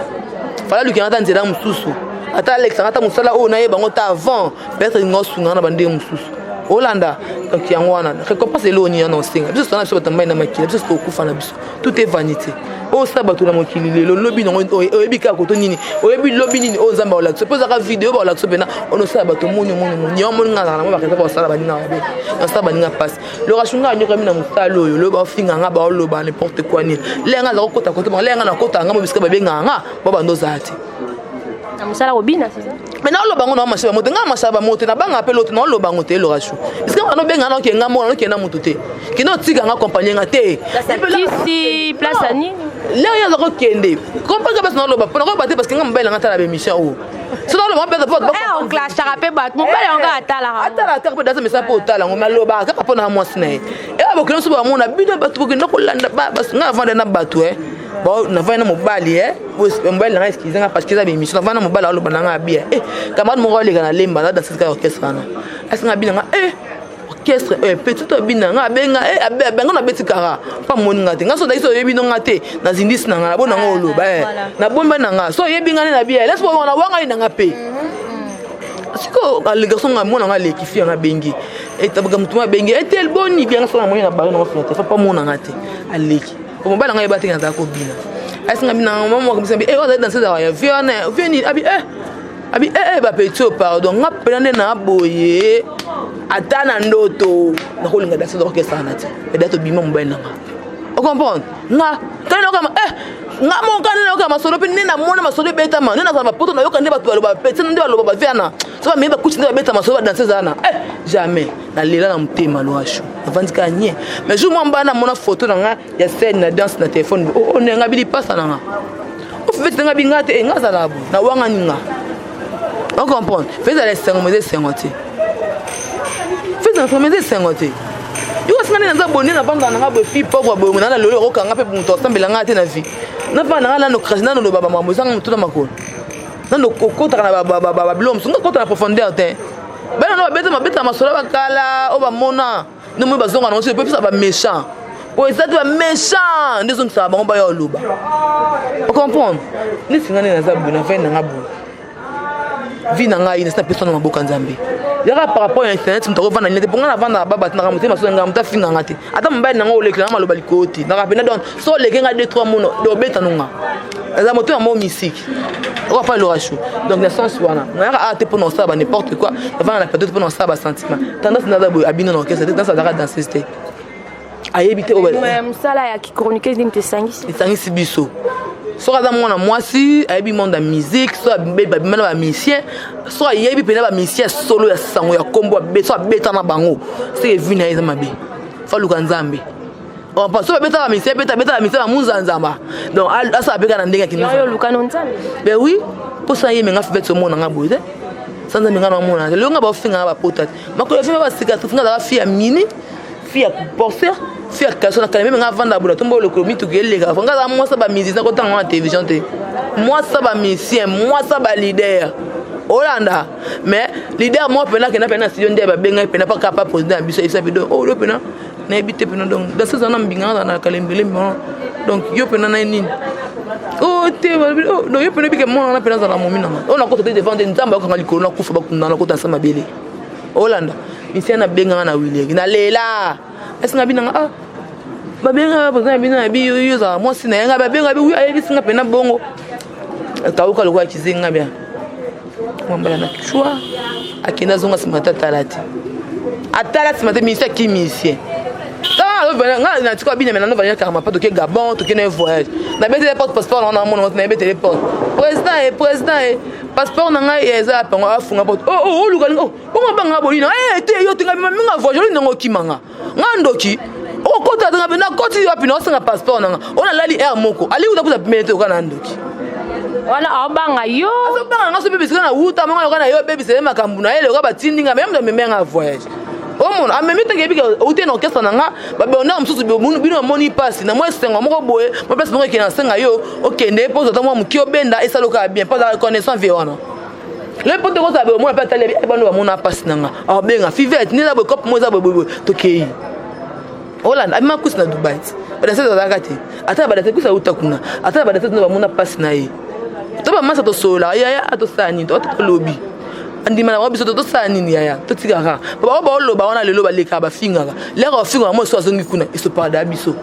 Fale alukanga ata nzela mosusu, ata alekisanga ata mosala oyo nayeba yango ta avant, peut-être nga osunganga na bandenge mosusu olanda. Donc yango wana récompense eloko nini wana osenga biso? Tona biso bato mai na makila, biso tokokufa na biso, tout est vanité. Oyo osala bato na mokili lelo, lobi nango oyebi kaka koto nini, oyebi lobi nini oyo Nzambe aolakisa. Mpo ezaka video baolakisa mpena ono osala bato, omoni, omoni, omoni yango, omoni. Nga azalaka nango baréseau, baosala baninga mabe, nasala baninga mpasi. Lokasu nga anyokami na mosala oyo loyo, baofinga nga, baoloba n'importe quoi nini. Lenga aza kokota kote bango, lenga nakota nga mo bisika babengaka nga, bo bando ozala te na mosala kobina, c'est ça? Mais naoloba ngo na masha bamote, nga masha bamote, nabanga mpe lote, naoloba ngo te elora chou, parce que nga nobenga na okende nga mona nokende na motu te, kende otika nga accompagne nga te. Kisi place ya nini? Lero ye aza kokende comprendre basi, naoloba mpona koyeba te, parce que nga mobali nanga tala bémission oyo, so naoloba mpenza po oclashaka mpe bato, mobali yango kaka atalaka. Atala kaka mpe dasa mesa mpo otala yango, malobaka kaka mpo na mwasi na ye. Eya bokende mosusu bamona bino bato bokende kolanda nga avanda na bato e navandi na mobali e mobali nanga, excuse nga parce que eza bémission, navandi na mobali, aloba nanga abia e camarade moko aleka na lemba na danse kaka orchestre wana, asinga abina nga e orchestre eh, petit abina nga abenga eh, abenga na beti kara pa moni nga te. Nga so ozalaki so oyebi no nga te, nazindisi na nga nabona nga oloba eh, nabomba na nga so oyebi nga nde na bia lesi na wanga na nga mpe sikoyo garçon nga mona nga aleki fi yanga abengi etabaka motu mo abengi etel boni bianga so na moni na bari nango fina te fa pa mona nga te aleki po mobali nga yeba te nazala kobina, asinga bina mama moko bisa bi eh ozali danse ezalaka ya vie wana vie nini abi eh abi eh eh bapeti oyo pardon, nga mpena nde na boye ata na ndoto nakolinga danse orchestre wana te. Eda tobima mobali na nga, ocomprendre nga kani nayoka eh nga moko kani nayoka masolo mpe nde namona masolo ebetama nde nazala bapoto, nayoka nde bato baloba bapeti nde baloba baviana so bamei bakuti nde babeta masolo badanse ezala na eh jamais nalela na motema loashu navandi kaka nye. Mais jour mwa mbala namona photo na nga ya scène na danse na telefone o nenga bilipasa na nga ofeti nga binga te nga azala bo nawangani nga, ocomprendre fe ezala esengo mo eza esengo te, fe ezala esengo eza esengo te. Yo asinga nde naza boye nde navandaka nanga boye fi pauvre boye na lelo okokanga mpe moto asambela nga te na vie navanda nanga nano crase nano loba bamakambo ezanga motu na makolo nano okotaka na babiloko mosusu nga kota na profondeur te. Bana no babeta mabeta masolo bakala oyo bamona nde moi bazonga nango soki epesa baméchant po eza te baméchant nde ezongisaka bango baya oloba, ocomprendre neti nga nde naza boye na vai nanga boye vie na ngai nasi napesa na maboko ya Nzambe yaka par rapport ya internet. Moto akovanda nini te mpo ngai navandaka babato naka motema so ngai moto afinga nga te, ata mobali nanga olekela nga maloba likolo te naka pena. Donc so oleke nga 2 3 mono obeta no nga eza motema mo misiki okopa lorashu. Donc na sens wana nayaka a te mpo na osala ba n'importe quoi, navanda na plateau te mpo na osala basentiment. Tendance naza boye abino na orchestre te, danse azalaka danseuse te, ayebi te. Mosala ya chroniqueuse nini esangisi? Esangisi biso. Soki aza mwana mwasi ayebi monde ya musique, so babima na bamusicien, so ayebi mpena bamusicien solo ya sango ya kombo, so abeta na bango, seke vi na ye eza mabe, faluka Nzambe. So babeta bamusicien, beta beta bamusicien bamunzanzamba, donc asala mpe kaka na ndenge ya oluka no Nzambe. Ben oui, mposa ye menga fivete omona nga boye te sa Nzambe nga na omona te. Lelo nga baofinga nga bapota te makolo ya fi basika nga azaka fi ya mini, fi ya boxer, fi ya caleçon na kala meme nga avanda bola tombo lokolo mituka eleka nga aza mwasa bamusicien kotanga na télévision te, mwasa bamusicien, mwasa baleader olanda. Mais leader moko mpena akenda mpena na studio nde babengai mpena paka pa président ya biso ayebisa bido oyo lo mpena nayebi te mpena. Donc dans eza na mbinga aza na kalembelembe wana, donc yo mpena na ye nini o te, donc yo mpena ebike mwana wana mpena azala momi nanga oyo nakota te devant te Nzambe akokanga likolo nakufa bakunda nakota nsa mabele olanda misien nabenganga na wileki nalela esinga binanga ah babengaka président ya bino na bi yo ozala mwasi na ye nga babenga bi wi ayebisi nga mpena bongo akauka lokola kizenga bia mwambala na cwa akende azonga nsima te atala te atala nsima te ministre aki musicien nga na tika bina mena novandi kaka mapa toke Gabon toke na voyage nabetele porte passeport nanga namona ngo nayebetele porte président e président e passeport na ngai eza ya pango afunga porte oluka bongo banga bolina te yo tenga minga voyage oli nango okimanga nga ndoki okokota te nga nakoti wapi na osenga passeport nanga oyo nalali aire moko ali kuta kuta pembeni te oka na ndoki. Wana aobanga yo. Azobanga nga so bebisika na wuta monga yoka na yo bebisa ye makambo na ye loka batindi nga meme amemi nga voyage omona amemi teke yebika outi na orchestre na nga babonheur mosusu bino bamoni mpasi na mwa esengo moko boye mwa place moko ekende nasenga yo okende mpo ozata mwa moke obenda esala okaa bien mpo aza reconnaissant vie wana le mpo tokozala boye omona mpe atali bano bamona mpasi na nga abenga fivete nde eza boye cope mo eza boye boye tokei olanda abima kusi na Dubai badanseuse azalaka te ata badanseuse kusi auta kuna ata badanseuse nde bamona mpasi na ye to bamasa tosololaka yaya atosala nini to tolobi andima na bango biso tosala nini yaya totikaka bango baoloba wana lelo balekaka bafingaka lere bafingaka mo so azongi kuna esoparada biso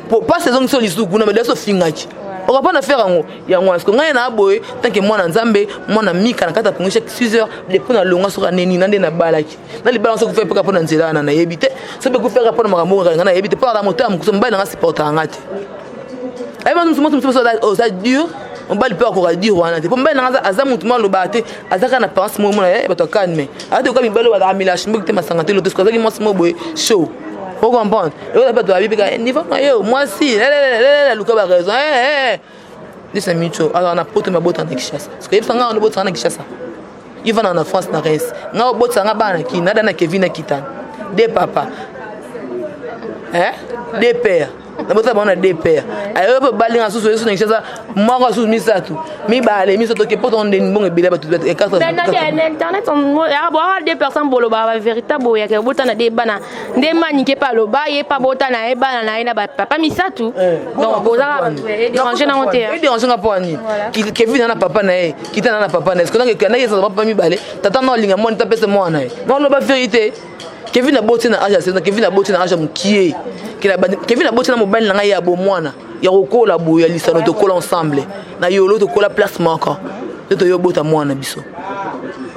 po mpasi ezongi so lisusu kuna mais so ofingaki okapana faire yango yango wana. Ngai na boye tant que mwana Nzambe, mwana mika na kati ya pongi chaque 6 heures depuis na longa soki aneni na nde nabalaki na libala soki kufa mpeka mpo na nzela wana nayebi te soki ekufaka mpo na makambo oyo ngai nayebi te mpo na motema mokusu mobali nanga supportaka nga te. Ayebi mosusu mosusu oza dur. Mobali mpe akoka dire wana te, mpo mobali nanga aza motu mo alobaka te, aza kaka na parence moko mona eh, bato ya calme, aza te koka mibali oyo bazalaka milashi mboki te, masanga te, loto. Azalaki mwasi mo boye chaud, o comprendre? Oyo bato babi mpe kaka niveau na yo mwasi lelelelele, luka ba raison. Ndesa micho azalaka na poto, mabota na Kinshasa. Soki oyebisa nga wana, obotaka na Kinshasa, ivana na France na Reims, nga obotisa nga bana na kini nada na Kevin na Kitana, deux papa, hein, deux pères, nabota bango na deux pères. Ayo mpe balinga susu yesu na Kinshasa, moko susu, misato, mibale, misato ke poto ndeni mbongo ebele bato. Internet boaka deux personnes, bolobaka bavéritable, oyaka obota na de bana nde Manike mpe aloba ye mpe abota na ye bana na ye na bapapa misato. Donc bozaka dérange nango te? Edérange nga mpo ani? Kevin na papa na ye, Kitana na papa na ye, ndaki ezala papa mibale, tata na olinga mwana tapesa mwana na ye. Naoloba vérité, Kevin aboti na age ya 16, Kevin aboti na age ya mokie. Kevin aboti na mobali na ngai ya bomwana, ya kokola boye, ya lisano, tokola ensemble na yolo, tokola place moko nde toyobota mwana biso.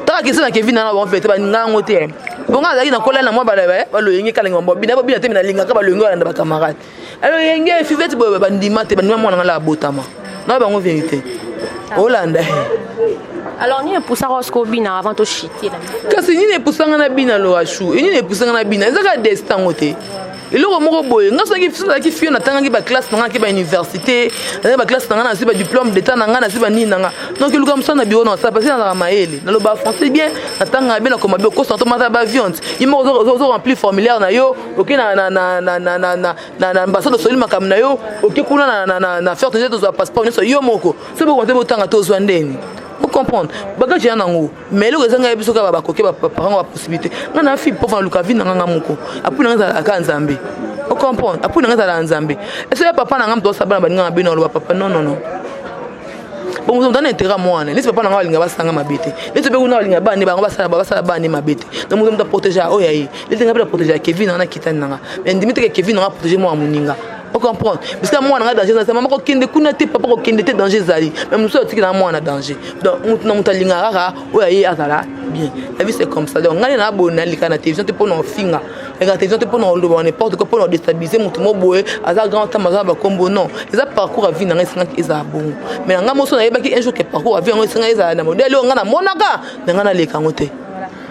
Taka kesi na Kevin na bango fete baninga yango te, bongo azalaki na kola na mwa baloyenge kalenga bina bobina te, me nalingaka baloyenge balanda bacamarade aloyenge Fivete boye, bandima te, bandima mwana nga la abotama na bango. Vérité olanda. Alors nini epusaka osiko obina avant toshite? Kasi nini epusanga na bina, Loashu? Nini epusanga na bina? Eza kaka destin yango te, eloko moko boye. Nga soki nazalaki fio, natangaki baclasse na nga, ake bauniversité, nazalaki baclasse na nga, nazwi badiplôme d'état na nga, nazwi banini na nga. Donc eluka mosala na biro na osala, parce nazalaka mayele, naloba français bien, natangaka bien, nakoma bien, okosa tomata baavion te, ye moko ozo remplir formulaire na yo, oke na ambassade, osoli makambo na yo, oke kuna na faire te, tozwa passeport nyonso yo moko. So bokoma te, botanga te, ozwa ndeni, ocomprendre bagage ya nango. Mais eloko ezanga ye biso kaka bakoki baparent bapossibilité. Nga na fille pauvre, naluka vie na nga moko, appui na nga ezalaka kaka Nzambe, ocomprendre? Appui na nga ezalaka Nzambe. Eso ya papa na nga moto osala bana baninga mabe, na oloba papa non, non, non. Bon, moto ana intérêt mwana neti papa na nga balinga basanga mabe te, neti mpe kuna balinga bana bango basala bana mabe te. Donc moto aprotege oyo ya ye, neti nga mpe na protege ya Kevin na nga, na kitani na nga, mais ndimi teke Kevin na nga protege mwana moninga, ocomprendre? Parce que mwana nga danger ezali, mama kokende kuna te, papa kokende te, danger ezali. Mais mosusu atikela mwana danger. Donc motu na moto alingaka kaka oyo aye azala bien. La vie, c'est comme ça. Donc ngai na boye, nalika na télévision te mpo na ofinga, nalika na télévision te mpo na oloba n'importe quoi, mpo na odéstabiliser motu mo boye aza grand tama, aza na bakombo. Non, eza parcours ya vie na ngai, esengaki ezala bongo. Mais na ngai moso nayebaki un jour ke parcours ya vie yango esengaki ezala na modèle oyo ngai namonaka na ngai, naleka yango te.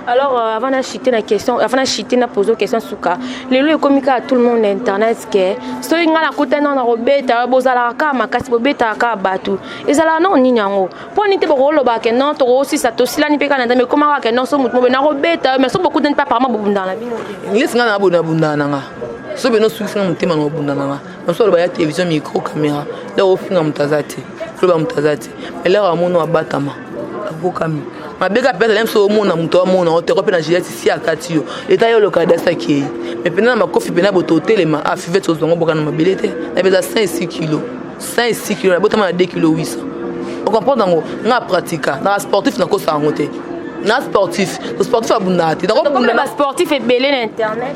Alors avant na chuter na question, avant na chuter na poser question suka, lelo ekomi kaka tout le monde na internet ke soki ngai nakutani na kobeta, bozalaka kaka makasi, bobetaka kaka bato, ezalaka nao nini yango? Mpo nini te bokolobaka ke non, tokosisa, tosilani mpe kaka na Nzambe, ekomaka ke non, so motu mobe nakobeta, mais so bokutani mpe apparemment bobundaka na bino te? Neti ngai na nabundaka na nga, so beno osukisi nga motema na obunda na nga. Mosu aloba ya télévision, micro, caméra, lero ofinga moto aza te, oloba moto aza te, mais lero amoni abatama, akokami mabe kaka. Peut-être biso omona moto amona oteko mpe na Juliette si akati yo eta yo oloka dasi akei, mais mpena na makofi mpena boto otelema. A Fivete ozwango boka na mabele te, na mpeza 5 6 kilo, 5 6 kilo, nabotama na 2 kilo 800, ocomprendre yango? Nga pratika naka sportif, nakosa yango te, na sportif, sportif abundaka te. Nakobunda basportif ebele na internet.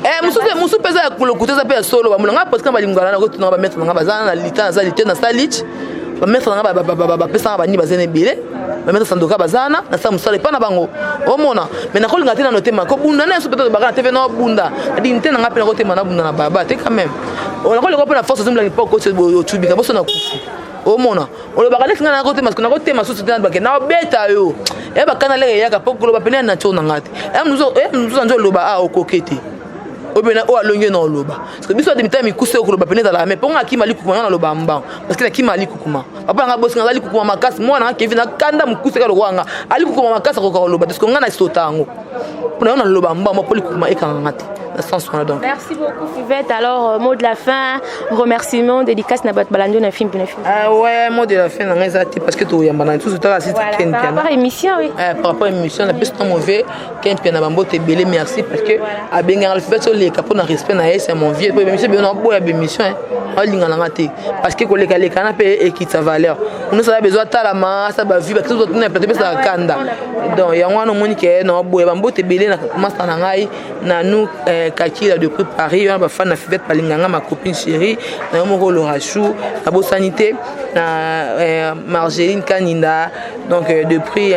Mosusu mpe eza ya lokuta, eza mpe ya solo. Bamona nga pratika balingana, nakotunanga bamaître nanga baza na lita, naza lite, nasala lich, bamaître nanga bapesanga banini, baza na ebele, bamaître Sandoka baza wana, nasala mosala epa na bango, omona. Mais nakolinga te nano tema kobunda na yeso peut-être baka na tv na obunda na dignité na nga mpe nakotema nabunda na baba te quand même. Nakolinga mpe na force ozombilanga mpo okoti otubika boso na kufu, omona olobaka neti ngai nakotema, nakotema susu te, bake naobeta yo ya bakana leke eyaka mpo koloba pene ya nature na ngai te. Ya mosusu anzo oloba a okoke te, oyo pene oyo alongi na oloba, parce que biso adimita mikuse oyo koloba pene ezalaka. Mais mponga akima likukuma, nga naloba mbango parce que nakima likukuma. Papa nanga bosinga aza likukuma makasi, mwana nga Kevin akanda mokuse kaka lokola nga, alikukuma makasi, akoka koloba te. Parce que nga nasota yango mpona yo, naloba mbango mpo likukuma ekanganga te na sens wana. Donc merci beaucoup, Fivette. Alors mot de la fin, remerciement, dédicace na bato balandi na film na film. Ah ouais, mot de la fin na ngai eza te, parce que toyamba na lisusu taka sisi. Ken par rapport à émission, oui. Par rapport à émission, napesi to mauvais Ken Pia na bambote ebele, merci, parce que abengaka Fivette oleka mpo na respect na ye, c'est mon vieux. Po émission bino naboya bémission aolinga nanga te, parce que kolekaleka na mpe ekitisa valeur onosala besoin atalama, asa bavi bakituna plateau epesaka kanda. Donc yango wana omoni ke naoboya. Bambote ebele na masa na ngai Nanu Kakila depuis Paris wana, bafan na Fivette balinganga, ma copine chérie na yo moko Lorachou, nabosani te na Margeline Kaninda, donc depuis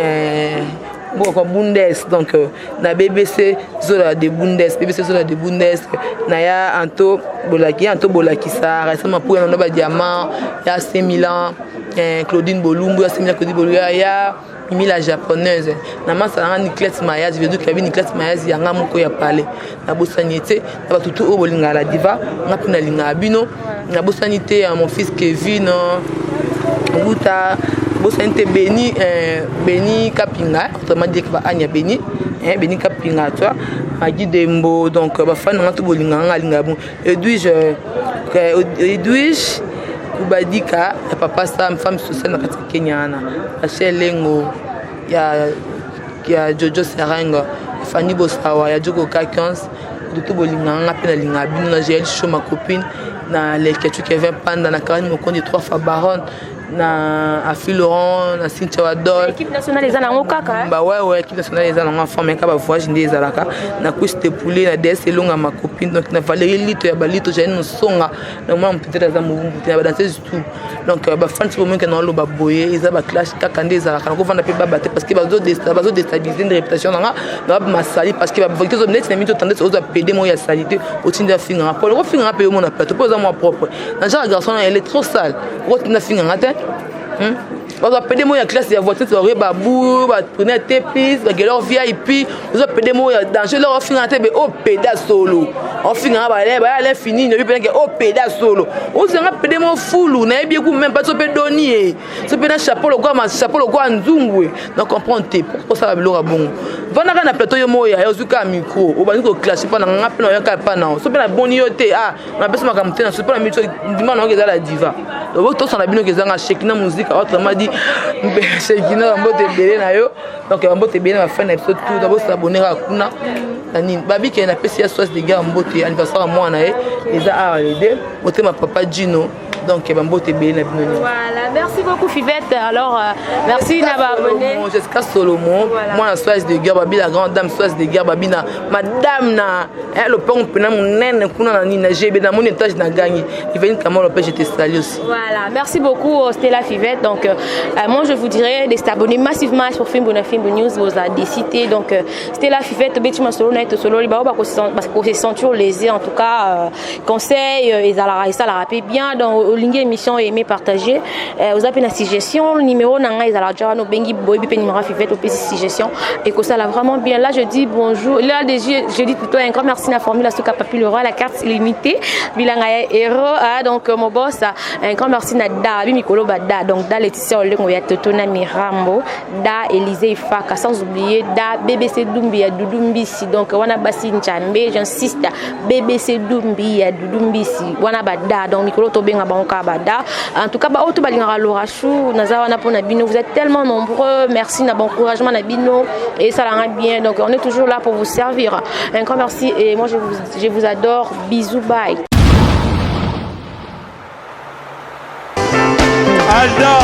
Mboka kwa Bundes donc euh, na BBC Zola de Bundes, BBC Zola de Bundes na ya Anto Bolaki, Anto Bolakisa, récemment pour na ba diamant, ya AC Milan, eh, Claudine Bolumbu, ya AC Milan Claudine Bolumbu, ya, ya Mimi la japonaise na masa nanga Niclette Mayaz veut dire que Niclette Mayaz yanga moko ya palais na bosani te na bato tout oyo bolingaka la diva nga mpe nalingaka bino na bosani te ya mon fils Kevin Nguta bosani te Beni eh, Beni Kapinga autrement dit que ba Anya Beni eh, Beni Kapinga toi Magui Dembo donc bafani nanga to bolingaka nga alingaka bon Edwige euh, Edwige Kubadika ya papa Sam femme sociale na kati ya Kenya wana Rachel Lengo ya ya Jojo Sereng Fanny Bosawa ya Djoko Kakons dutu bolingaka nga mpe nalingaka bino na Jael Show ma copine na Leketchou Kevin Panda na Karine Mokonzi trois fois baronne na Afi Laurent na Cynthia Wadol équipe nationale eza nango kaka ba ouais ouais équipe nationale eza nango en forme kaka ba voyage nde ezalaka na Chris de Poulet na DS Elonga ma copine donc na Valérie Lito ya Balito Janine Nsonga na mwana moto peut-être aza mowumbu te na ba danseuse tout donc euh, ba fans bomoni ke naoloba boye eza ba clash kaka nde ezalaka nakovanda mpe baba te parce que bazo déstabiliser nde réputation na nga na masali parce que bavérité ozo neti na mito tendance ozwa pede moko ya salite otindi afinganga mpo okofinganga mpe yo mona plateau mpo oza mwa propre na genre garçon na elle est trop sale okotinda afinganga te hmm? bazwa pede moko ya classe ya voiture bakoye babu baprene tepis bagelor vip ozwa pede moko ya danger lor ofinganga te be o peda solo ofinganga bale baya l'infini noyebi mpenake o peda solo ozanga pede moko fulu nayebi eku meme pas so mpe doni ye so mpe na chapeau lokola chapeau lokola nzungu ye na comprendre te pourquoi osala biloko ya bongo vandaka na plateau yo moko yaya ozwi kaka micro obandi koclashe mpa na nga mpe na oyaka epa na yo so mpe naboni yo te ah napesi makambo te na so mpo na miso ndima na yoka eza la diva tosana bino kezanga shekina muzika autrement dit shekina bambote ebele na yo donc bambote ebele na bafani na biso tout na bosabone kaka kuna na nini babike napesi ya soise de guerre mbote anniversaire ya mwana ye eza awa lede motema papa gino donc bambote ebele na bino nyonso voilà merci beaucoup Fivette alors euh, merci na ba abonné Jessica Solomon voilà. mwana soise de guerre babi la grande dame soise de guerre babi na madame na eh, lopango mpena monene kuna na nini na gb na moni étage na gangi Yveline Kamalo mpe je te salue aussi voilà merci beaucoup euh, Stella Fivette donc euh, euh, moi je vous dirais de s'abonner massivement sur Fimbu na Fimbu News vous a décidé donc euh, Stella Fivette obeti masolo na ye tosololi bao bakose sentir lésé en tout cas euh, conseil euh, ezalaka esalaka mpe bien donc olingi émission aimé partager euh, oza mpe na suggestion numéro na ngai ezalaka ja wana obengi boyebi mpe numéro ya fivette opesi suggestion ekosala vraiment bien là je dis bonjour là déjà je dis plutôt un grand merci na formule asuka papi le roi la carte illimitée bilanga ya héros ah, donc euh, mon boss un grand merci na da bi mikolo ba da donc da Laetitia Olengo ya Toto na Mirambo da Élysée Ifaka sans oublier da BBC Dumbi ya Doudou Mbisi donc wana basi Njambe j'insiste BBC Dumbi ya Doudou Mbisi wana ba da donc mikolo tobenga bango kaka ba da en tout cas ba oyo balingaka Laura Chou naza wana pona bino vous êtes tellement nombreux merci na bon encouragement na bino et ça la bien donc on est toujours là pour vous servir un grand merci et moi je vous, je vous adore bisous bye Alda.